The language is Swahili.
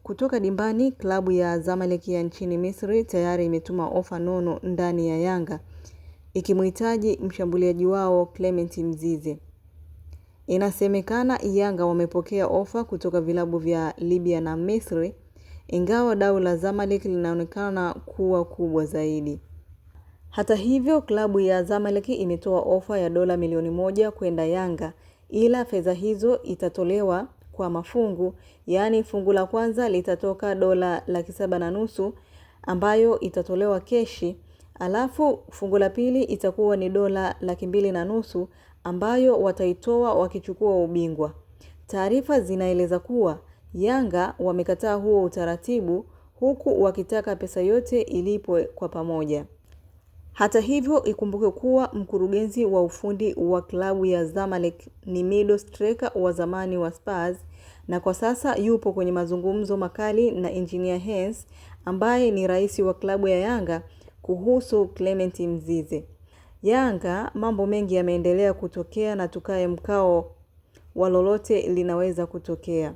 Kutoka dimbani, klabu ya Zamalek ya nchini Misri tayari imetuma ofa nono ndani ya Yanga ikimhitaji mshambuliaji wao Clement Mzize. Inasemekana Yanga wamepokea ofa kutoka vilabu vya Libya na Misri, ingawa dau la Zamalek linaonekana kuwa kubwa zaidi. Hata hivyo, klabu ya Zamalek imetoa ofa ya dola milioni 1 kwenda Yanga, ila fedha hizo itatolewa kwa mafungu, yaani fungu la kwanza litatoka dola 750,000 ambayo itatolewa keshi, alafu fungu la pili itakuwa ni dola 250,000 ambayo wataitoa wakichukua ubingwa. Taarifa zinaeleza kuwa Yanga wamekataa huo utaratibu huku wakitaka pesa yote ilipwe kwa pamoja. Hata hivyo, ikumbuke kuwa mkurugenzi wa ufundi wa klabu ya Zamalek ni Mido Striker wa zamani wa Spurs na kwa sasa yupo kwenye mazungumzo makali na Engineer Hersi ambaye ni rais wa klabu ya Yanga kuhusu Clement Mzize. Yanga mambo mengi yameendelea kutokea na tukae mkao wa lolote linaweza kutokea.